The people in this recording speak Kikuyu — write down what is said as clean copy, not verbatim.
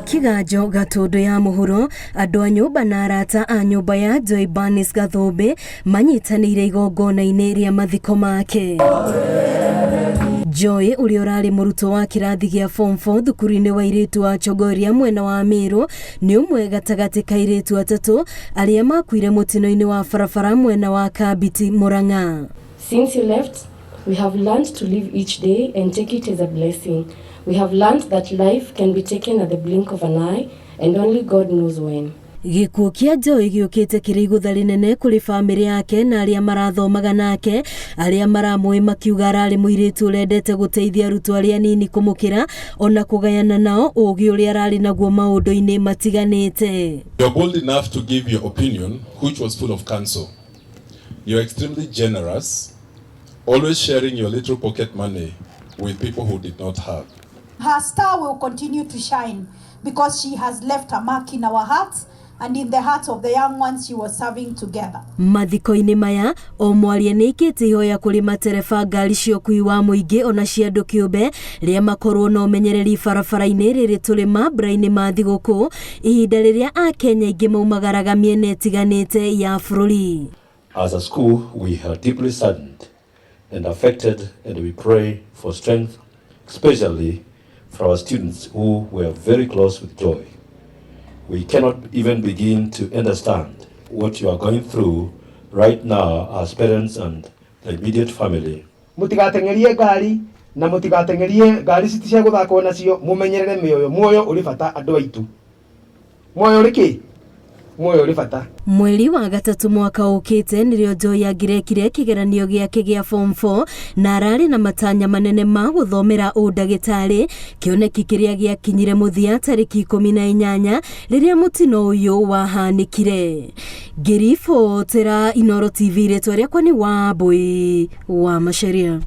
Kiganjo Gatũndũ ya mũhuro, andũ a nyũmba na arata a nyũmba ya Joy Bernice Gathũmbĩ manyitanĩire igongona-inĩ rĩa mathiko make. Joy ũrĩa ũrarĩ mũrutwo wa kĩrathi gĩa form 4 thukuru-inĩ wa airĩtu wa Chogoria mwena wa Meru nĩ ũmwe gatagatĩ ka airĩtu atatũ arĩa makuire mũtino-inĩ wa barabara mwena wa Kambiti Murang'a. Since you left, we have learned to live each day and take it as a blessing. We have learned that life can be taken at the blink of an eye and only God knows when. Gĩkuũ kĩa Joy gĩũkĩte kĩrĩ igũtha rĩnene kũrĩ bamĩrĩ yake na arĩa marathomaga nake, arĩa maramũĩ makiuga ararĩ mũirĩtu ũrendete gũteithia arutwo arĩa anini kũmũkĩra ona kũgayana nao ũgĩ ũrĩa ararĩ naguo maũndũ-inĩ matiganĩte. You're bold enough to give your opinion, which was full of counsel. You're extremely generous, always sharing your little pocket money with people who did not have. Her star will continue to shine because she has left a mark in our hearts and in the hearts of the young ones she was serving together. Mathiko-inĩ maya, o mwaria nĩ aikĩtie ihoya kũrĩ matereba ngari cia ũkui wa mũingĩ ona cia andũ kĩũmbe rĩa makorwo na ũmenyereri barabara-inĩ rĩrĩ tũrĩ mambura-inĩ ma thigũkũ ihinda rĩrĩa akenya aingĩ maumagaraga mĩena ĩtiganĩte ya bũrũri. As a school, we are deeply saddened and affected, and we pray for strength, especially for our students who were very close with Joy. We cannot even begin to understand what you are going through right now as parents and the immediate family. Mũtigateng'erie ngari na mũtigateng'erie ngari ci ti cia gũthakwo nacio, mũmenyerere mĩoyo. Muoyo ũrĩ bata, andũ aitũ. Muoyo ũrĩ kĩ? Muoyo ũrĩ bata. Mweri wa gatatũ mwaka ũkĩte nĩrĩo Joy angĩrekire kĩgeranio gĩake gĩa form 4 na ararĩ na matanya manene ma gũthomera ũndagĩtarĩ, kĩoneki kĩrĩa gĩakinyire mũthia tarĩki 18 rĩrĩa mũtino ũyũ wahanĩkire. Ngĩribotera Inooro TV, rĩtwa rĩakwa nĩ Wambui wa Macharia.